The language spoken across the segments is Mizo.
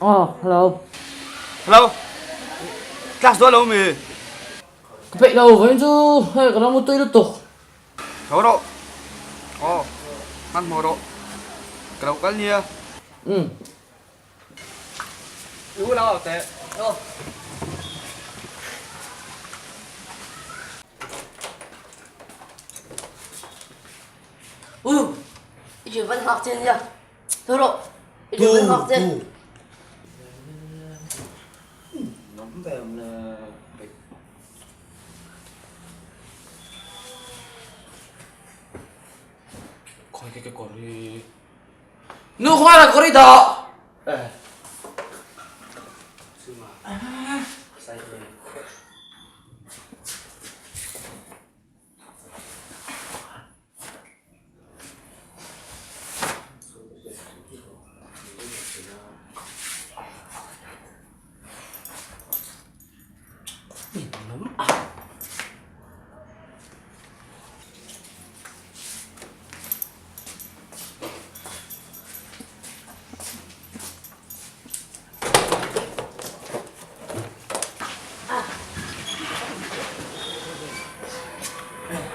Aw, hello. Hello. Class dawn lo mi? Ka peih lo, vawiin chu hei ka lo mu tui lutuk. Tho rawh. Aw, hmanhmawh rawh. Ka lo kal nia. Umm. I u lo au teh. Aw. U, i ṭhian van nghak che nia. Tho rawh, i ṭhian van nghak che. Nu khawngaih lah kawr i dah.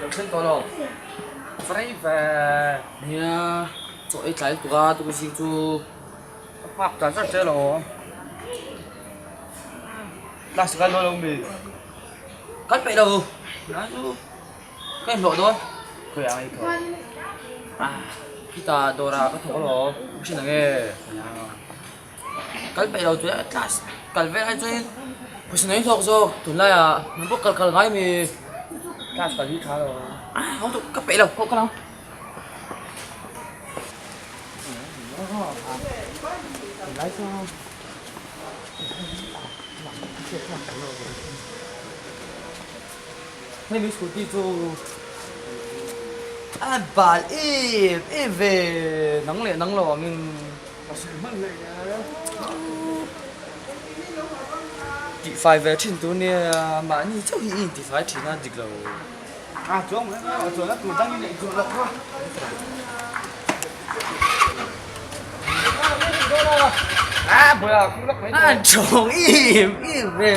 Lo thleng tawh lo. Frei ve. Nia, chaw ei tlai lutuk a tukin zing chu. Ka nghak char char che lo. Class kal dawn lo mi? Kal peih lo. Nai chu ka inhlawh dawn. Khawi ang i thawk? Ah, khitah dawrah ka thawk alawm. Ka hre nang e. Kal peih lo chuan class kal vel ai chuan pawisa nei hlawk zawk tunlaiah min pawh kal kal ngai mi. Class kal hi tha lo. Ah, ho tu ka peih lo, ho ka lo. Hei mi scooty chu a bal em em ve nang leh nang lo angin. Tihfai ve thin tur nia mahni chauh hi i intifai thin a dik lo. A chuang mai mai a chuan a tur dangin ei tur loh kha. A bula khu lak mai A chawng im im ve.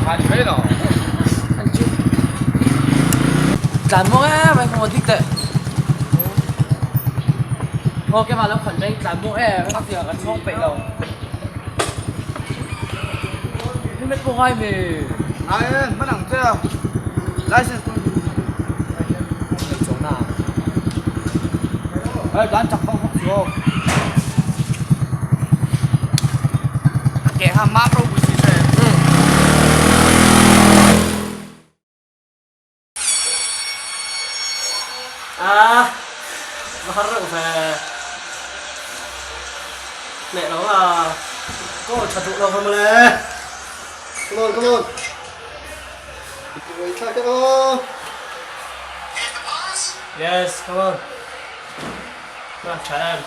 A ni mai lo. An chu. Tlan muang em mai khaw dik teh. Aw keimah lo khalh mai tlan muang em a tia kan chhawng peih lo. Helmet pawh ngai mi. Ngai e, hman ang che a. License pawh Nei chawng na. Hei tlan chak vak vak chu aw. A ke ha map ropui si se. A va har reuh ve. Meh lo a. Call tha duh lo ha mawle. Come on, come on. Wait thlak e aw. Yes, come on. Na tha em.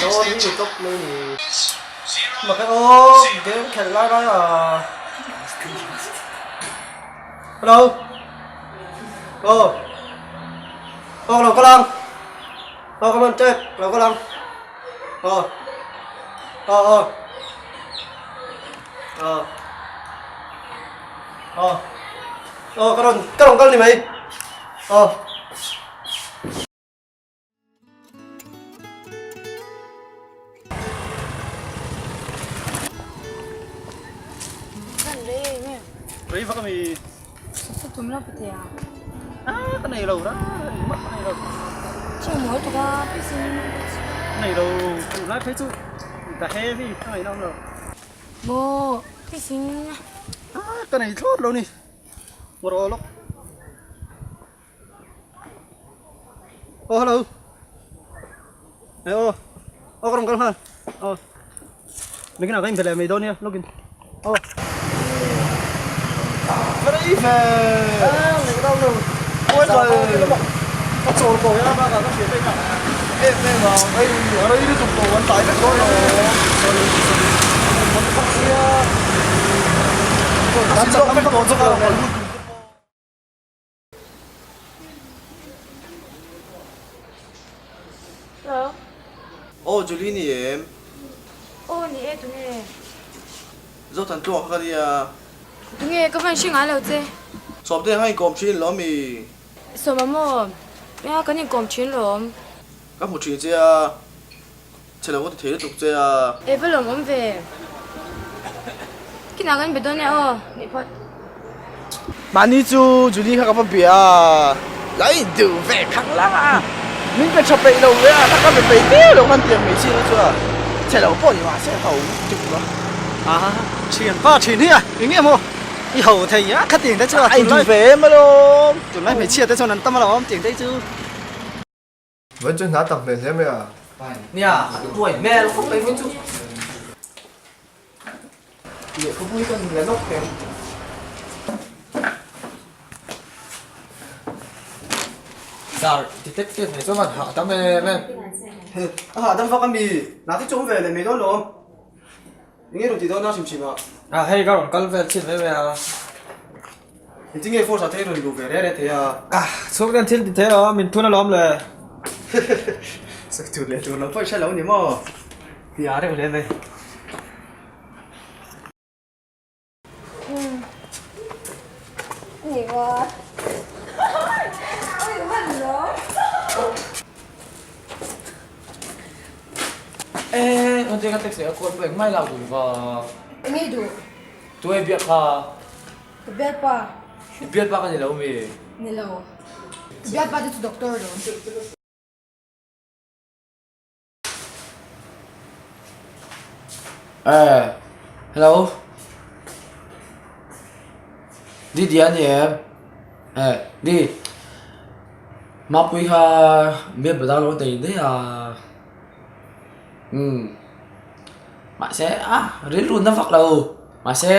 Dawn hi ni tawp mai ni. Mak e aw, game khelh lai lai a. Hello. Aw. Aw lo kal ang. Aw come on check, lo kal ang. Aw. Aw aw. Aw. Aw. Aw ka rawn ka rawn kal ni mai. Aw. Rei vak ami. Tum lo patea. Ah, ka nei lo ra, engmah ka nei lo. Chiang mawi tuk a, pisin. Nei lo, tunlai phei chu ka heavy ka ngaihna awm lo. Maw, pisin. Ah, ka nei thlawt lo ni. Maw rawh lawk. Aw hello. Aw aw ka rawn kal nghal. Aw. Nakinah ka inbe leh mai dawn nia login. Aw. Rei ve. Ah, leh dau lo. Pawi zai. Ka chawl ko ya ba ka ka hria phei kha. Em em a, hei a rei lutuk tawh an tlai vek dawn lo. Sorry sorry. Kan thak sia. Kan chak vek tawh chu ka. Hello. Aw Julie ni em? Aw ni e tunge? Zothan tluang kha ka nia. Tunge ka van hre ngai lo che. Sawmte kha inkawm thin lawm mi? Sawma maw? Nia kan inkawm thin lawm. Ka hmu thin che a, chhe lo ka ti thei lutuk che a. E va lawm awm ve. Kinah kan be dawn e aw, nih phawt. Mahni chu Julie kha ka va bia a, la in duh ve khang lang a, min pe tha peih lo ve a, ka be peih viau lo khan tiang hmeichhia hi chu a chhe lo pawh ni mahse ho tuk a. A thian pa thin hi a, eng nge maw i ho thei a khatiang te chu a A in duh ve em alawm. Tunlai hmeichhia te chuan an tam alawm tiang te chu. Vawiin chu hna tam hmel hle mai a. Nia, tuai hmel khawp mai vawiin chu. Lehkhabu hi kan la nawk teh. Dar ti tek tek mai chuan hah dam em em. A hahdam vak a mi, hna te chu awm ve leh mai dawn lo. Enge rawn ti dawn a hrim hrim a? A hei ka rawn kal vel chin mai mai a. Engtin nge force ah te rawn luh ve reh reh thei a? Ah, chhung ten thil ti thei lo a, min thun alawm le. Sawi tur leh tur lo pawh i hre lo ni maw? Ti a reuh hle mai. Eh, on te ka text leh a call pawh engmah i lak duh va. Enge i duh? Tuai biak kha. Ka bialpa. I bialpa ka ni lo mi? Ni lo. Ka bialpa te chu doctor lo. Eh, hello. Di di a ni em? Eh, di. Mapui kha bialpa dang lo nei daih a. Umm. Mahse ah rilru na vak lo. Mahse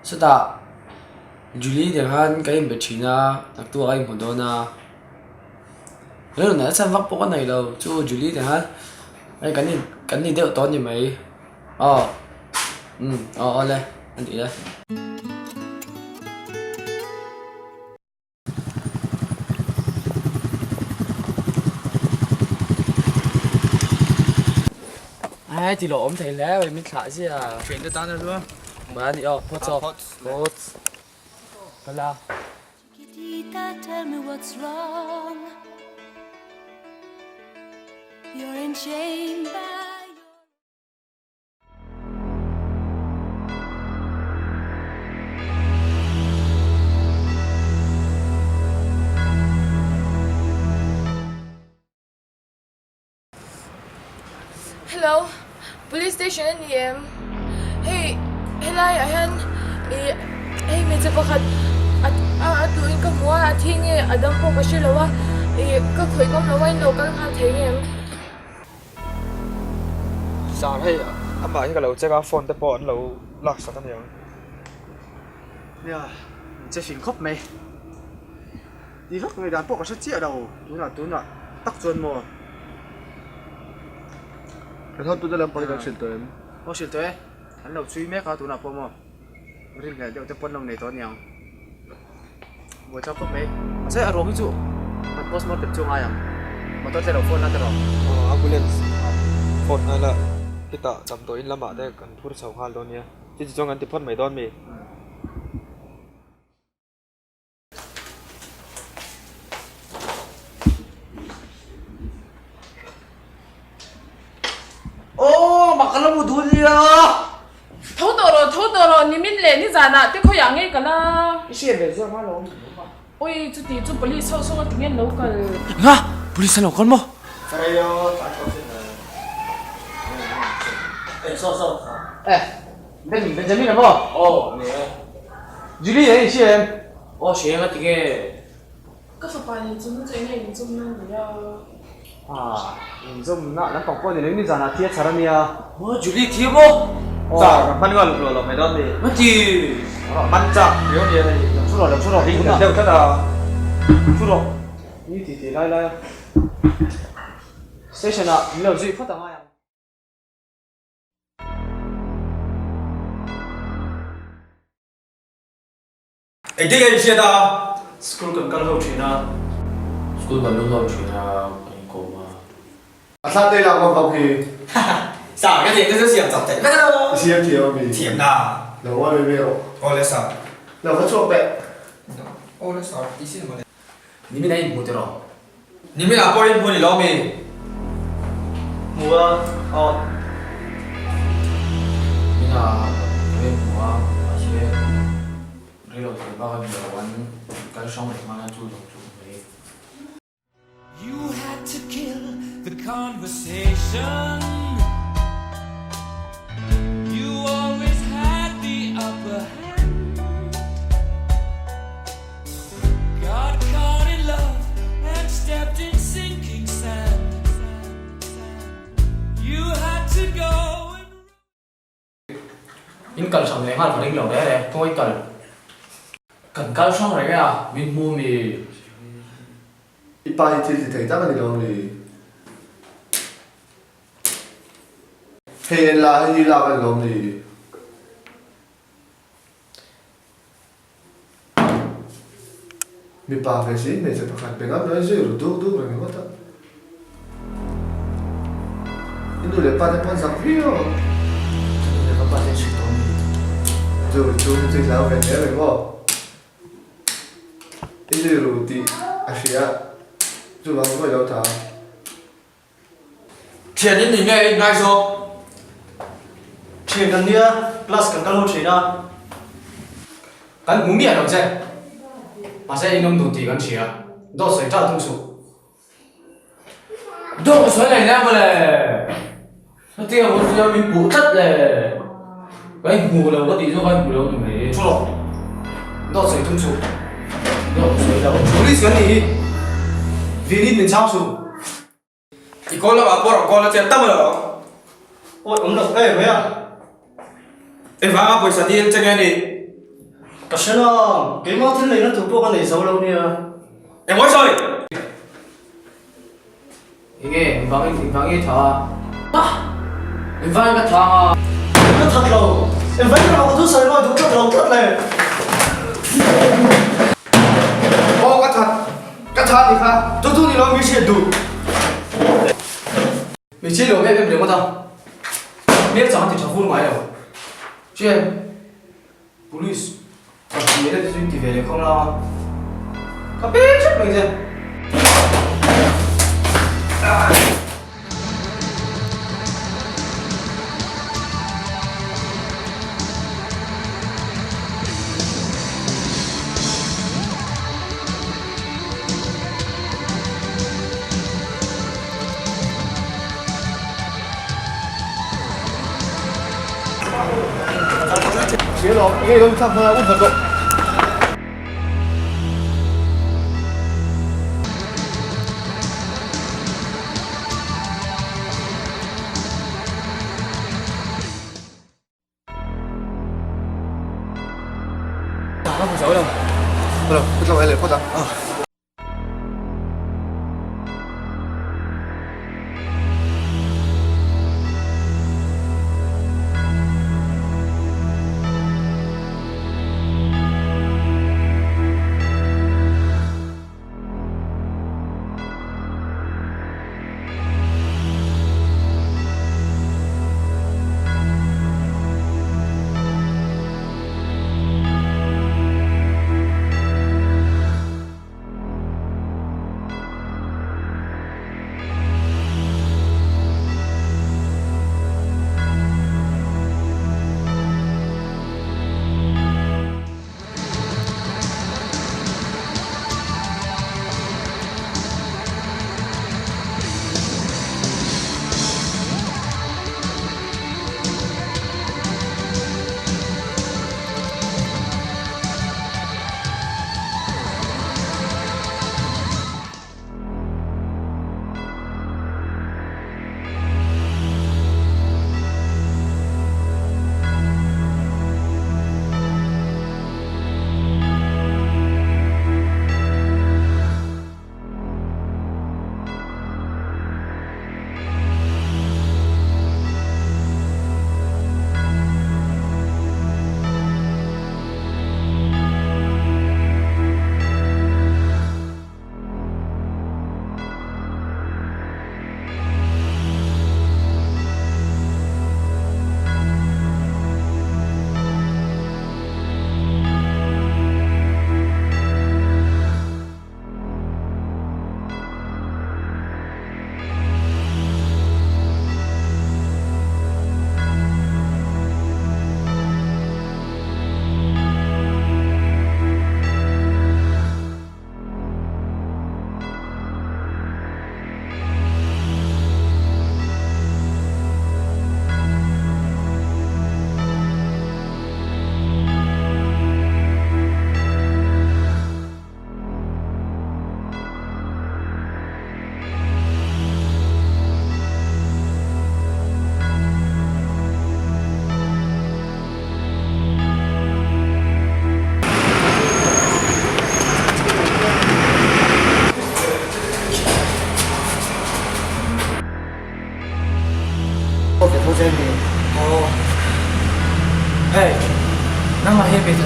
chutah Julie nen khan ka inbe thin a, naktuk ah ka inhmu dawn a. Rilru na chhan vak pawh ka nei lo chu Julie te khan hei kan in kan ni deuh tawh a ni mai aw umm aw awle a ni e. Ai ti lawm thei hle mai min thlah zia. Thian te tan a chu. Mahni aw phawt chawk phawt kala. Chiquitita, tell me what's wrong. You're enchained by your Hello, police station a ni em? Hei helai ah hian ih hei hmeichhe pakhat a a duhin ka hmu a, a thi nge a dam pawh ka hre lo a, ih ka khawih ngam lo a in lo kal nghal thei nge em? Sir hei amah hi ka lo check a phone te pawh an lo laksak a niang. Nia, min che fing khawp mai. Ti vak ngaihdan pawh ka hre chiah lo, tunah tunah tak chuan maw? Kan hotute lampang hi kan hrilh tawh em? Aw hrilh tawh e, an lo chhui mek a tunah pawh maw? Rinhlelh deuh te pawn lo nei tawh aniang. Buaithlak khawp mai. Mahse a ruang hi chu kan postmortem chu a ngai ang. Motor te lo phone la ta rawh. Aw ambulance phone nghal a, hetah damdawiin lamah te kan phur chho nghal dawn nia. Chi chi chuan kan ti phawt mai dawn mi? Aw mak ka la mu duh nia. Tho tawh rawh, tho tawh rawh, nimin leh nizanah te khawiah ngei ka la. I hriat ve zawk a lawm. Ui chuti chu police ho saw tinge an lo kal. Nga police an lo kal maw? Eh Ben Benjamin a maw? Aw ni e. Julie eng i hria em? Aw hria em a tinge? Ka fapa nen chung chu enge inzawmna a ni a. Ah inzawmna lampang pawh ni lo in nizanah thi a chhar a nia. Maw Julie thi a maw? Char ka hman nghal hlawh lo mai dawn mi. Ma ti. Man chak riau nia hei. Lo thu rawh lo thu rawh. Ring deuh tlat a. Thu rawh. Ni ti ti lai lai a. Station ah min lo zui phawt angai ang. Engtin nge in hriat a? School kan kal ho thin a. School kan lut ho thin a, kan inkawm a. A thla te lak vak vak hi. Sa ka thiam te chu siam chak theih vek alo. I siam thiam ami? Thiam na. Lo ngawi ve ve rawh. Awle sa. Lo va chhuak peh. Awle sa ti sin mawle. Nimin a inhmu tiraw? Nimin ah pawh inhmu ni lo mi? Hmu a, aw. Nimin ah ka inhmu a, mahse reilo thei bak a ni lo an kal hrang leh hman a chu zawng chu ka hmu e. You had to kill the conversation You always had the upper hand Got caught in love and stepped in sinking sand You had to go and In kal hrang leh nghal ka ring lo reh reh, khawngaih kal. Kan kal hrang reng e a, min hmu mi. I pa hi thil ti thei tak a ni lo mi. Hei en la, hei hi lak a ni lo mi. Mipa ve si hmeichhe pakhat be ngam lo in zui ru duk duk reng ringawt a. I nu leh pa te pawh an zak viau ang. Ka nu leh ka pa te hrilh tawh a ni. Chu chu chu i hlau ve hle mai maw? I zui ru tih a hria chuvang chu i lo tha. Thian in ni nge in ngai zawk? Thian kan nia, class kan kal ho thin a. Kan hmu miah lo che. Mahse in awm dun tih kan hria. Dawt sawi ṭal tum suh. Dawt ka sawi leh nia mawle. Hetiang hun chu min puh tlat le. Ka inhmu lo ka tih chu ka inhmu lo ni mai. Thu rawh. Dawt sawi tum suh. Dawt ka sawi lo. Police kan nih hi. Vinin min chhang suh. I call lamah pawh rawn call a che tam alo ang. Awi awm lo em mai a. Engvanga pawisa dil che nge ni? Ka hre lo, keimah thil neihna tur pawh ka nei zo lo nia. Engmawi sawi? Enge engvangin engvangin i tha a? Ah! Engvangin ka tha a? Ka that lo, engvangin ka thu sawi mawi duh tlat lo tlat le. Aw ka that, ka tha ni kha, chu chu ni lo mi hriat duh. Hmeichhia i lo em em ringawt a, hmel chang a ti tha fur ngai lo. Chian, Police ka hmel a ti chu in ti ve leh khawng lang a, ka pek hrep mai che.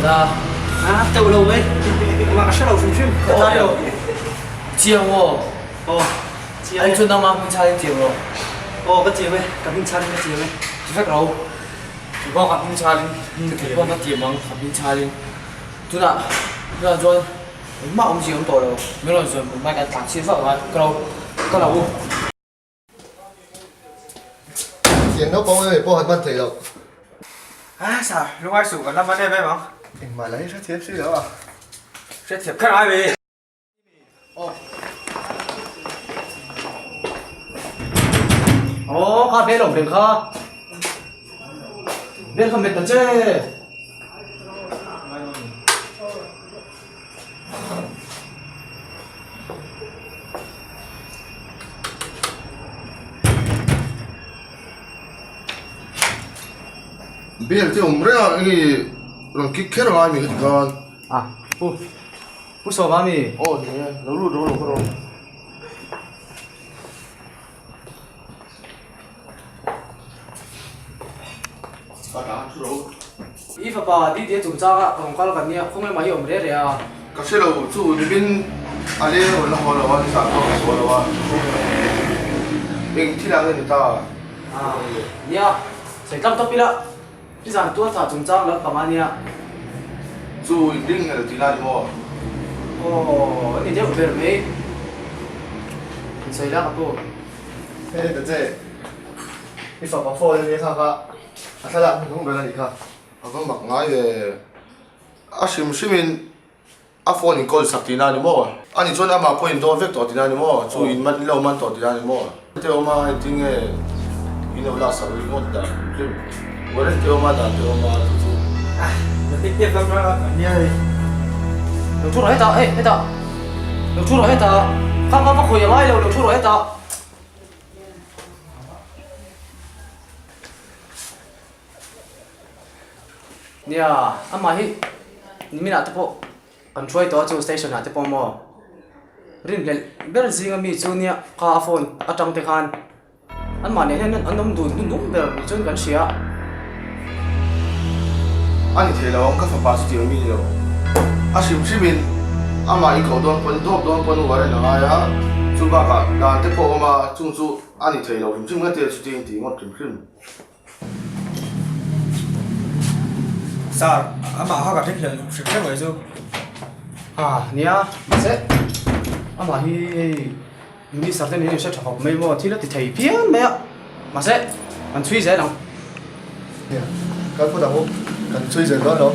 ta. A teuh lo mai. Engmah ka hre lo hrim hrim. Ka tlai lo. Chiang aw. Aw. Chiang. Ai chu nangmah hming chhanin chiang rawh. Aw ka chiang e. Ka hming chhanin ka chiang e. Ti vek ro. Kei ka hming chhanin ka pawh ka tiam ang ka hming chhanin. Tunah tunah chuan engmah awmzia awm tawh lo. Min rawn zawn mai kan tlan chhiat vak ang a. Ka lo ka lo. Tiang naupang mai mai pawh han hman theih loh. A sa, lungai suh kan la hman em em ang. Engmah lah hi hrethiam si lo a. Hrethiam kher ai mai. Aw kha bel awm reng kha. Bel kha met ta che. Bel te awm reng a enge rawn kick kher angai mi ka ti khan. A pu pu sawma mi. Aw ni e lo lut rawh lo ka rawh. I fapa Didi chungchanga rawn kal kan nia, khawnge mah hi awm reh reh a. Ka hre lo, chu nimin a leng rawn la haw lo a, nizan pawh ka haw lo a. Eng thil ah nge ni ta? Nia, sawi tlang tawp ila, nizan tualtha chungchang lampang a nia. Chu in ring ngel tih lai ni maw? Aw, a ni deuh ber mai. Insawi la ka pu. Hei ta che, i fapa phone a nia kha kha a thlalak hnuhnung ber a nih kha. A va mak ngai ve, a hrim hrimin a phone in call sak tihna a ni maw? A nih chuan amah pawh in dawn vek tawh tihna a ni maw? Chu in man in lo man tawh tihna a ni maw? Te awm a engtin nge in lo laksak ringawt dan hrim hrim, warrant te awm a dan te awm a chu chu. Lo thu rawh hetah, hei hetah. Lo thu rawh hetah. Kha kha va khawi a ngai lo, lo thu rawh hetah. Nia, amah hi niminah te pawh kan hruai tawh a chu station ah te pawh maw rinhlelh ber zinga mi chu nia kha a phone atang te khan anmahni hian an awm dun hnunhnung ber ni chuan kan hria. A ni thei lo ang ka fapa chu tih mi ni lo. A hrim hrimin amah i koh dawn pawn dawp dawn pawn uar en a ngai a, chu bakah dan te pawh a awm a, chung chu a ni thei lo hrim hrim nge tia chuti in tih ngawt hrim hrim. Sir, amah kha ka ringhlel hrim hrim mai chu. A nia, mahse amah hi hei minister te nen hian hre tha khawp mai maw, thil a ti thei phian mai a, mahse kan chhui zel ang. Nia, kal phawt ang u, kan chhui zel dawn lo.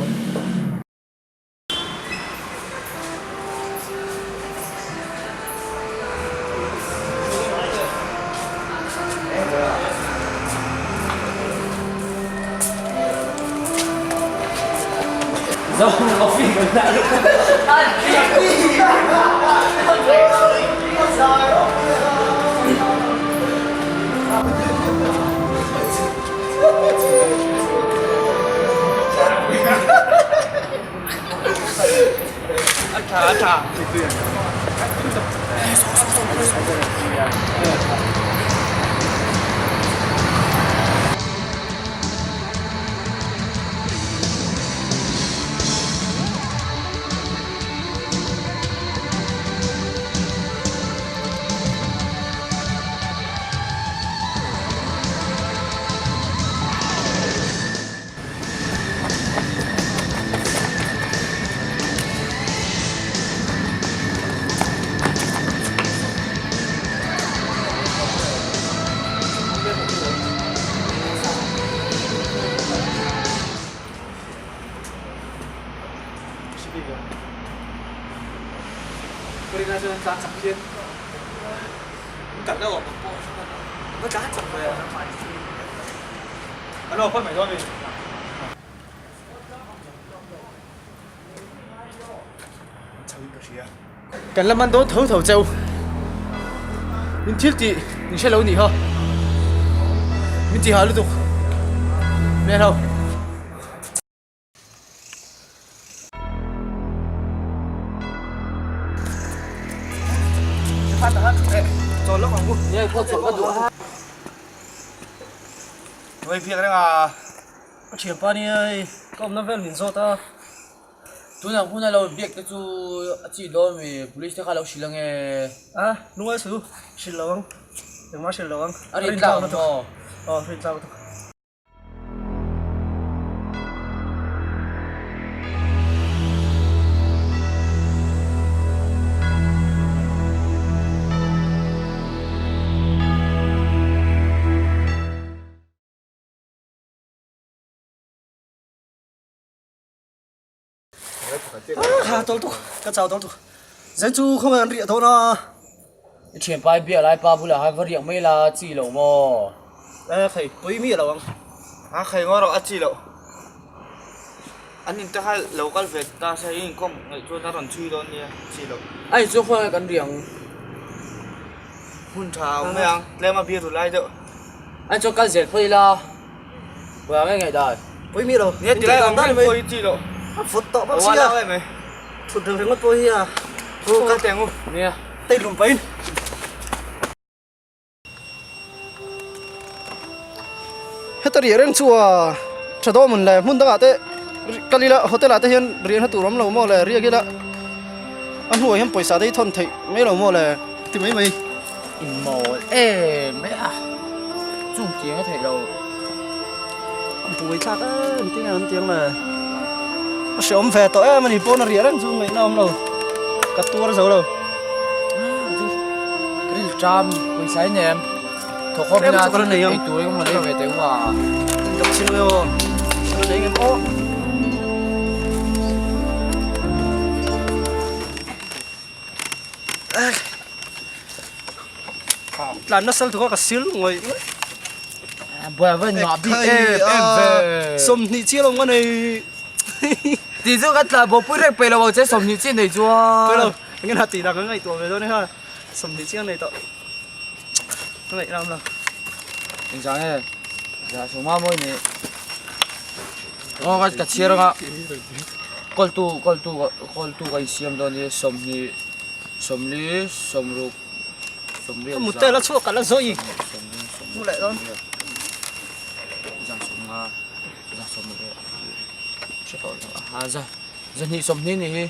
Kan la man dawn tho tho cheu. Min thil tih min hre lo nih kha. Min tih hah lutuk. Hmel ho. Nuai phiak reng a. Ka thianpa nia hei ka awmna vel min zawt a. Tunah huna lo biak te chu a chi dawn mi police te kha lo hrilh ange. A, lungai su, hrilh lo ang, engmah hrilh lo ang. A rin tlak ang maw? Aw, rin tlak lutuk. Ha tol tuk ka chau tol tuk zan chu khawnge an riah dawn a I thianpa i biak lai pa bulah khan va riak mai la chi lo maw e khai pui mi lo ang a khai ngaw rawh a chi loh an in te kha lo kal ve ta se i inkawm ngaih chuan a rawn chhui dawn nia chi loh a in chu khawnge kan riah ang hun tha a awm mai ang tlem a biru lai deuh a in chu kal zel phawt ila. Buai nge nge dai. Pui mi lo. Nge tilai ang mai pui chi lo. A vawt tawh bawk sia. Awala mai. Thut reng ringawt pawh hi a. Thu kal teh ang u. Nia. Tei lum pahin. Heta riah reng chu a tha dawn mun le hmun dangah te kal ila hotel ah te hian riahna tur awm lo maw le riak ila a hnuah hian pawisa te hi thawn theih mai lo maw le ti mai mai. Inmawl em mai a, chung tiang a theih lo. A buai thlak em tin an tiang le. A hreawm ve tawh em a ni pawn a riah reng chu ngaihna awm lo. Ka tuar zo lo. Ka ril ṭam pawisa in em. Thawk ho bina ei tur eng maw nei ve teh u a. Ka chhin mai aw. Ka nei ngem aw. Tlan nasal thuka ka sil ngawih ngawih. Buai va ngah bik em em ve. 20 chiah lo nga nei. Ti chu ka tlan bo pui reng pe lo ang che 20 chiah nei chuan. Pe lo eng ena tih dak ka ngaihtuah ve dawn e kha 20 chiah nei tawh. Ka ngaih ram lo. Engzah nge zah sawma mawi ni. Aw ka ka chhiar anga kawltu kawltu kawltu ka insiam dawn hi 20 40 60 sawmriat Ka mut la chhuak ka la zawi. Mu leh dawn. Za 50 za 60 hre tawh lo a za zahnih 20 ni hi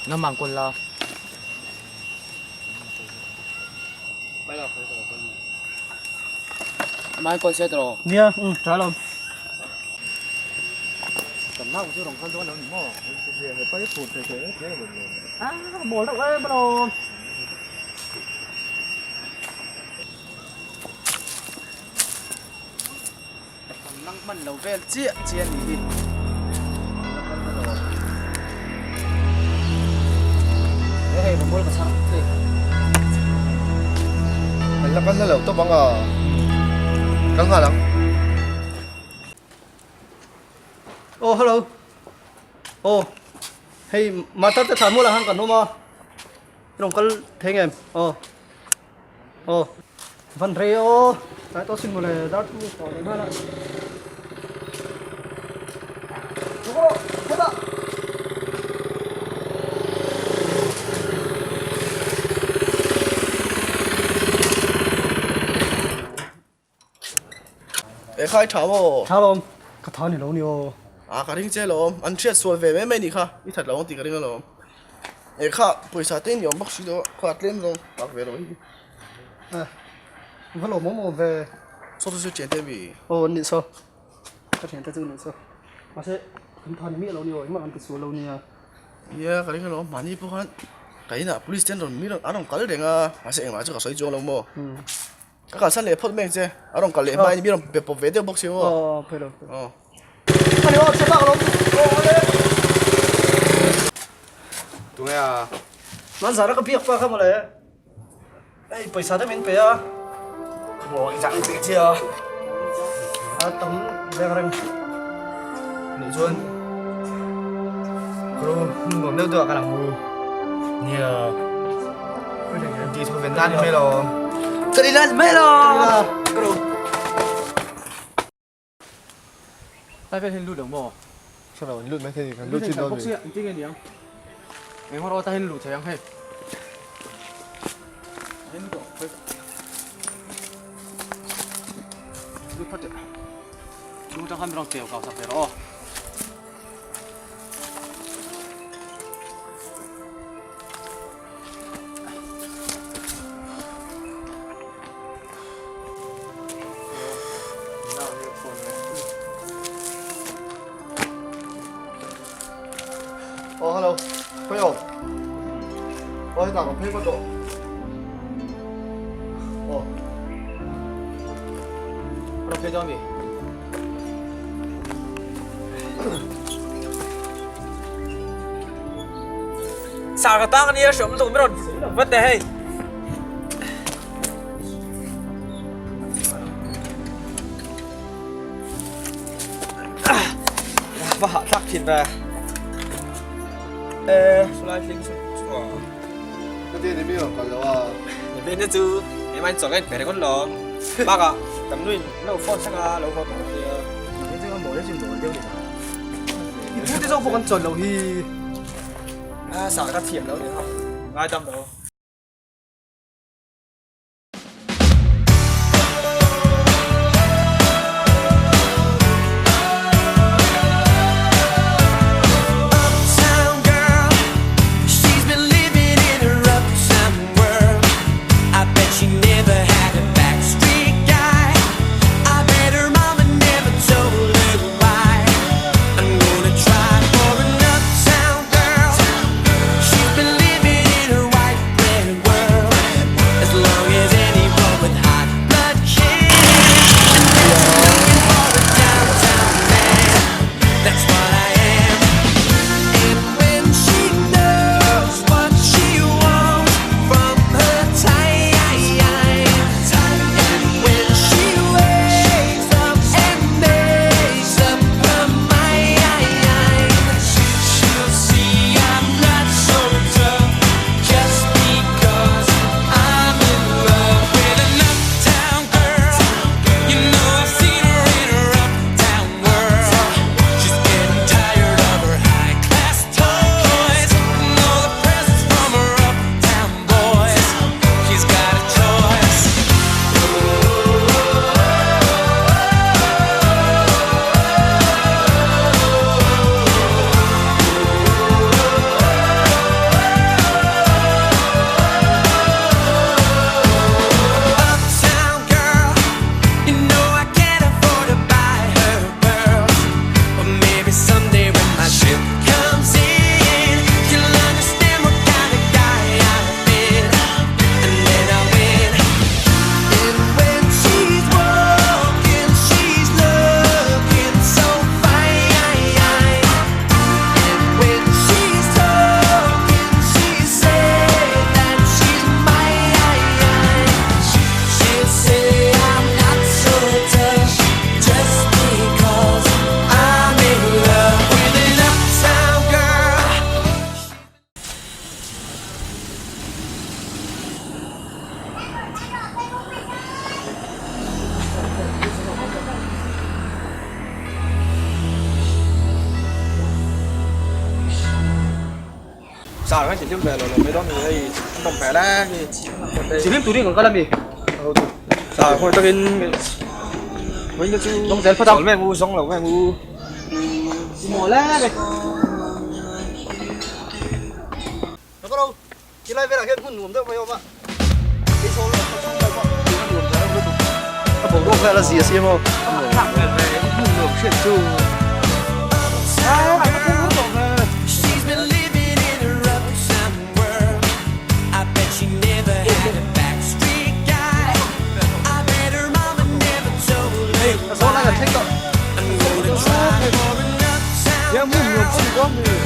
nangmah kawl la. Amah kawl se tawh. Nia um tha lo. Kan nau chu rawn kal dawn lo ni maw? He pa hi phur thei thei thei lo ni. Ah mawl deuh em alawm. Kan lang hman lo vel chiah chiah a nih hi. Hei rambual ka chhang hei. Kan la kal na lo tawp ang a. Kal nghal ang. Oh hello. Oh hei matar te thlan mual ah khan kan awm a. I rawn kal thei ngem? Aw. Aw. Van rei aw. Tlai tawh sin mawle dar thu tawh leh nghal a. Chhuk rawh, hetah. E khai tha maw? Tha lawm, ka tha ni lo ni aw. A ka ring che lawm, an hriat sual ve mai mai ni kha, i that lo ang tih ka ring alawm. E kha pawisa te ni awm bawk si lo a, kha tlem zawng tak ve lo hi. E va lawm awm awm ve. Saw chu thian te mi? Aw an nih saw, ka thian te chu an nih saw. Mahse kan tha ni miah lo ni aw, engmah kan ti sual lo nia. Nia ka ring alawm, mahni pawh khan ka inah police te an rawn mi an rawn kal reng a, mahse engmah chu ka sawi chuang lo maw. Ka kalsan leh phawt mai ang che. A rawn kal leh hma in mi rawn pe pawp ve deuh bawk si maw? Aw phei lo. Aw. Ani aw che tak alawm. Aw ale. Tunge a? Nan zara ka biak pa kha mawle. Ei pawisa te min pe a. Maw i zang che che a. A tam reng reng. Nih chuan Kro hmun nuam deuh deuh ah ka lang mu. Nia. Ti thu ven nan mai lo. Ka ni lan mai lo. Kro. Lai vel hian lut ang maw? Hre lo, an lut mai thei ni, kan lut chin dawn mi. Engtin nge niang? Eng rawh ta hian lut thei ang hei. Lut phawt teh. Lung tang khan mi rawn keu kau sak ve rawh aw. Aw hello, khawi awm? Aw hetah ka phei vat rawh. Aw. Ka lo phei dawn mi? Sar ka tang ania hriam lutuk min rawn vat teh hei. Va hah thlak thin ve. E sulai tling chu chu. Ka ti ni mi rawn kal lo a. Ni ve na chu emain chaw ka in pe ringawt lo. Bakah kan nuin lo phone sak a lo haw tawh sia. Ni chu a mawl chin mawl deuh ni ta. I pu te zawk pawh kan chawn lo hi. A sah ka thiam lo ni ha. Ngaidam lo. Sar kan tihlim ve lo lo mai dawn ni hei an awm hmel e hei Tihlim turin kan kal a mi Sar khawi takin vawiin te chu Zawng zel phawt ang chawl mai ang u zawng lo mai ang u Mawl e hei Ka lo Tilai velah hian hmun nuam deuh mai a awm a, eizawl a chhung lai pawh tuna nuam ve reuh lutuk. A boruak vel a zia si emaw. A thlak hmel ve, hmun nuam hriat chu. Hei a zawl lai kan thleng tawh. Hian hmun nuam chi dawn ni.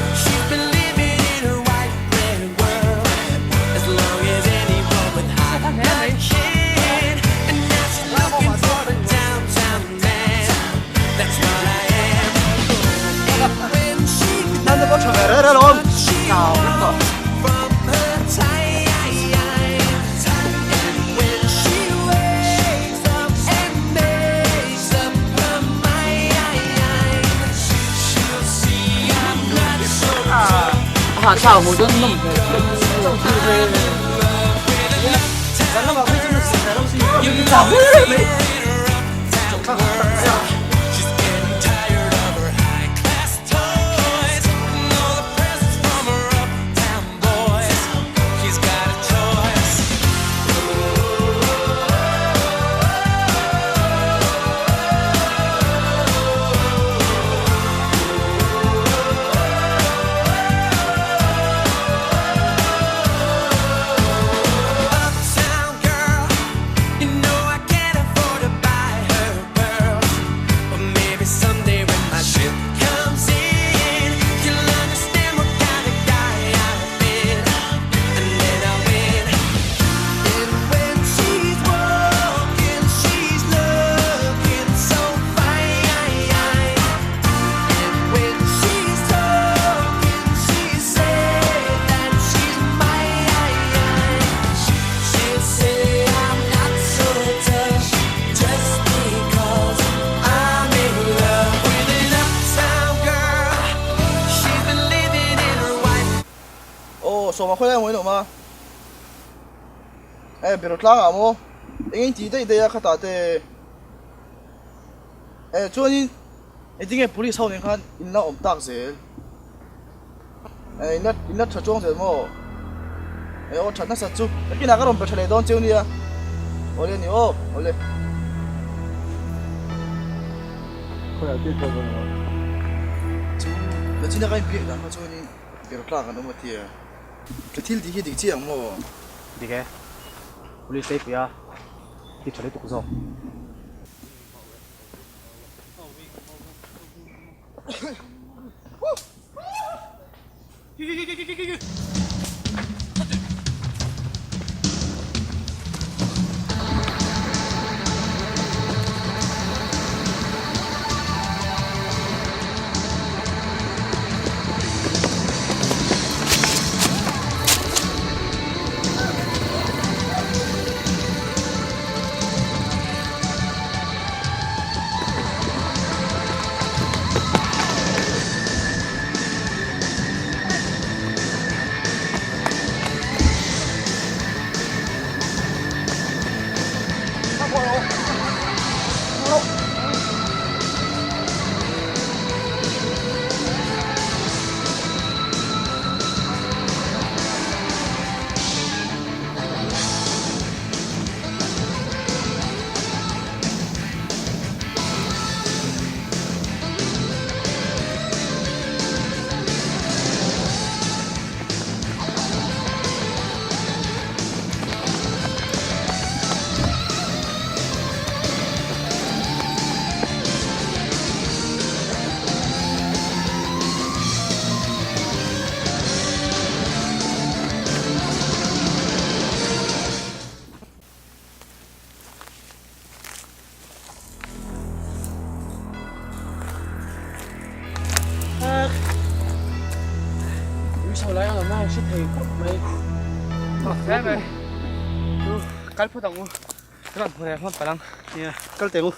Sawma khawilai maw in awm a? Eh beraw tlangah maw? Eng eng tih daih daih a khatah te? Eh chuanin engtinge police ho nen khan in la awm tak zel? Eh in la in la tha chuang zel maw? Eh aw that nasa chu nakinah ka rawn pe tha leh dawn cheu nia. Awle ni aw awle. Khawiah tih tawh dawn lo. Chu nachina ka inbiak dan kha chuanin ber tlak an awm a tia. Ka thil tih hi dik chiah ang maw? Dik e. Police leipui a ti tha lutuk zawk. Kal phawt ang u. Ka rawn hmu reng hlawm palh ang. Nia, kal teh u.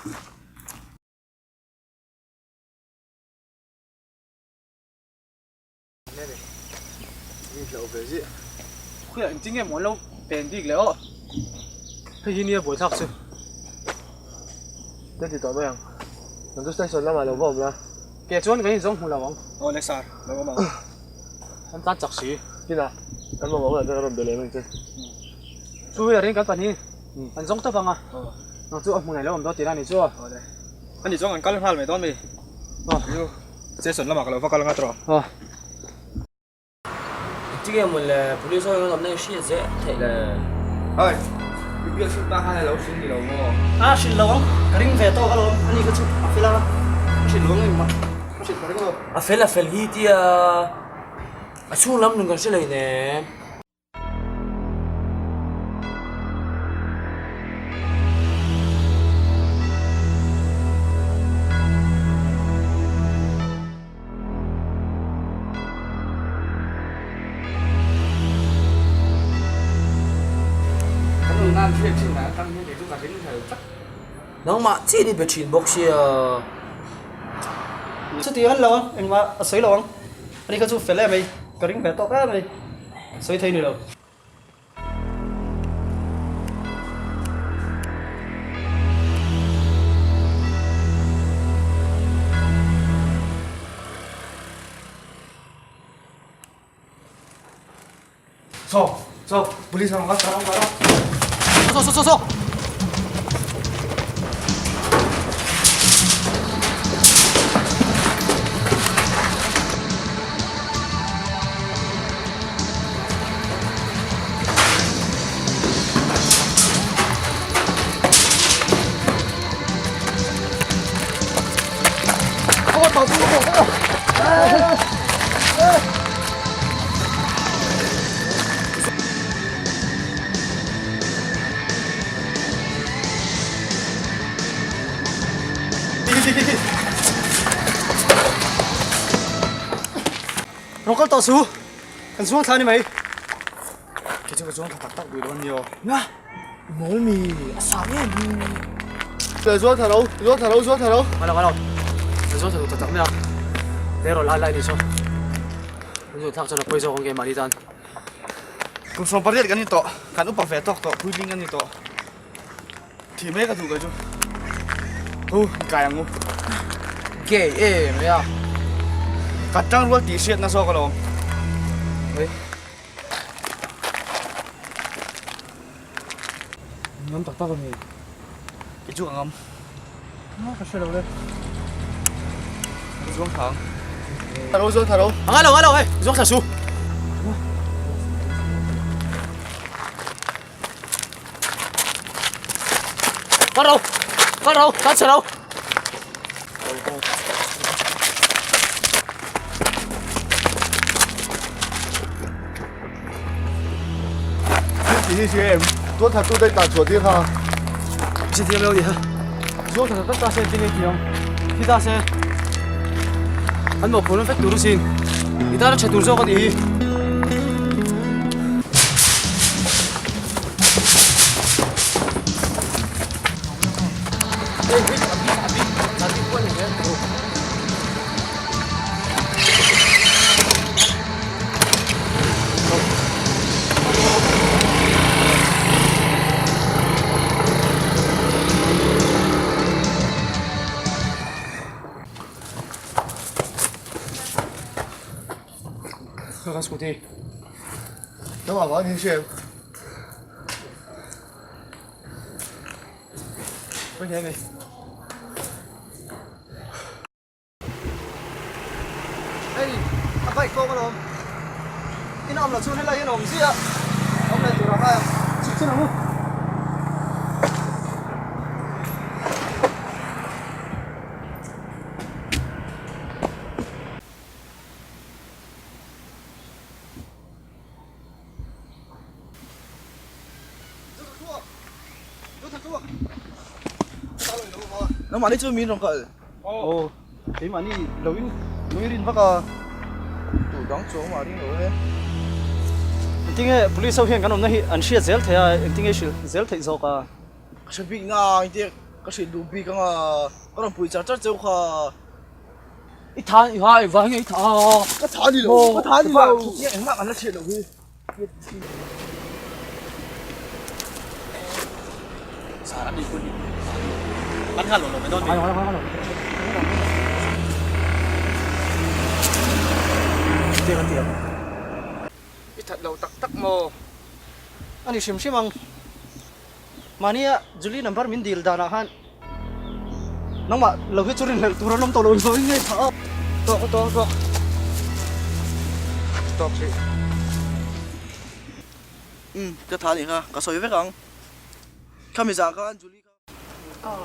Khuiah engtin nge maw an lo pen bik leh aw. Hei hi nia buaithlak chu. Ka ti tawh mai ang. Kan chu station lamah lo va awm la. Ke chuan kan inzawng hmu lo ang. Aw le sir, lo awm ang. Kan tan chak si. Kinah kan mamawh hunah chuan ka rawn be leh mai che. Chu hi a ring kan pahnih an zawng tawp ang a. Nang chu a hmu nei lo awm dawn tihna a ni chu a. Aw le. Ani chuan kan kal nghal mai dawn mi. Aw. Station lamah ka lo va kal ngat rawh. Aw. Engtin nge maw le police ho hian awmna hi hriat zel theih le? Oi, i biak hrilh ta khan a lo hrilh ni lo maw? A hrilh lo ang, ka ring ve tawk alawm, ani kha chu a fel a, a hrilh lo ang engmah a hrilh ka ring lo. A fel a fel hi tia a chhung lam nun kan hre lei nen. Nangmah chiah ni be thin bawk sia. Chuti an lo ang, engmah a sawi lo ang. Ani kha chu fel em mai, ka ring ve tawk em mai, sawi thei ni lo. Saw, saw, police ang ka, tarang tarang. Saw, saw, saw, saw. Rawn kal tawh su, kan zuang thla a ni mai. Kei chu ka zuang thla tak tak duh lo a ni aw. Nga, i mawl mi, a sang em hi. Le zuang thla lo, zuang thla lo, zuang thla lo. Ka lo, ka lo. Ka zuang thla duh tak tak mai a. Teh rawh lai lai ni saw. Kan zuang thlak chuan a pawi zawk ang keimahni tan. Kum 18 kan ni tawh, kan upa ve tawk tawh, puitling kan ni tawh. Thih mai ka duh kei chu. Hu, kai ang u. Gay em mai a. Ka tang rual tih hriatna zawk alawm. Hei. Ngam tak tak a ni. Kei chu ka ngam. Ka hre lo le. Zuang thla ang. Tha ro zuang thla ro. A ngai lo a ngai lo hei zuang thla su. Kal ro kal ro kal chhe ro. Ti hi em tuan that tu dei tan chhuah tir kha. Chi thiam lo ni ha. Zuang that tak ta se ti nge thiam. Thi ta se. An mo phun vek tur sin. I tana tha tur zawk a ni hi. Scooty. Nangmah vang ni hre. Hei a bike kawng alawm in awm loh chuan helai hian a awm ziah a awm leh tur a ngai ang chhuk chhun ang u. Nangmahni chu min rawn kal. Aw, keimahni lo in lo i rin vak a. Tu dang chu awm a ring lo e. Engtinge police ho hian kan awmna hi an hriat zel thei a, engtinge hrilh zel theih zawk a. Ka hre bik na engtin ka hrilh duh bik anga ka rawn pui char char cheu kha. I tha i ha i vang nge i tha a. Ka tha ni lo, ka tha ni lo. Engmah kan la hriat loh hi. I that lo tak tak maw? A ni hrim hrim ang. Mahnia Julie number min dil danah khan nangmah lo hi chu rinhlelh tur an awm tawh lo in ngei phah a. Tawk tawk tawk. Tawk hrih. Umm ka tha nih kha ka sawi vek ang. Khami zah khan Julie kha. Aw.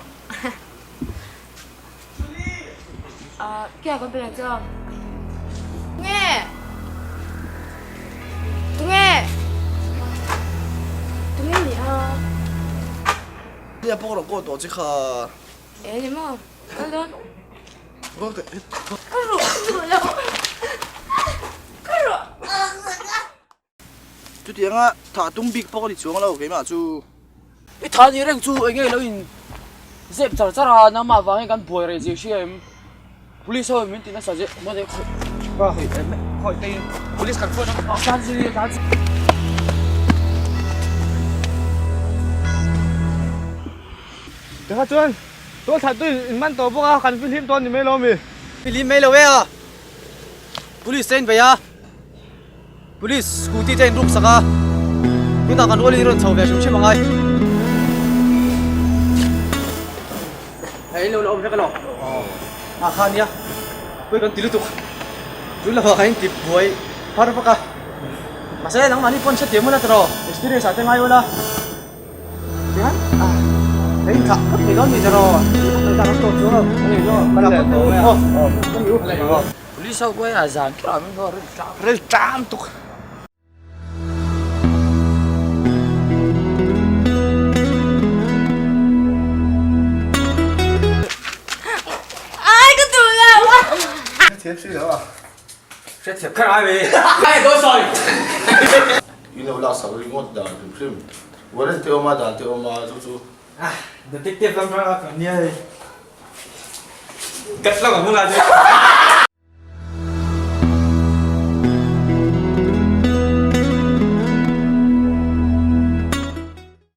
Ah kia kan pe chuan. Tunge? Tunge? Tunge ni a? Nia pawh rawh kaw tawh che kha. E ni maw? Kal dawn. Kal teh. Ka ruh duh lo. Ka ruh. Chutianga tha tum bik pawh ka ni chuang lo keimah chu. I tha ni reng chu enge lo in zep char char a nangmah vangin kan buai reh zir hria em police ho in min ti nasa zeh maw deuh khawih khawi khawi te in police kan phone a tan zir tan zir. Tikha chuan tualthat tu in man tawh bawk a kan fihlim tawh a ni mai lo mi. Fihlim mai lo e a police te in bei a. Police scooty te in ruk sak a, tunah kan rualin i rawn chho ve hrim hrim angai. Hei in lo la awm vek alawm. Ah kha nia, pawi kan ti lutuk. Tun lamah khan in ti buai phar vak a. Mahse nangmahni pawn hrethiam ula tiraw, experience ah te ngai ula. Tihian ah hei in thlah phawt mai dawn ni tiraw. Kan tawp chu a ni lo. Police ho kuai a zan tlam in ril tlam. Ril tlam tuk. Ai ka duh lo. Hrethiam si lo a. Hrethiam kher ai ve. Ai dawn sawi. I lo laksak ringawt dan hrim hrim. Warrant te awm a dan te awm a chu chu. Detective lam rang a kan nia hei. Kat lang ang hunah chuan.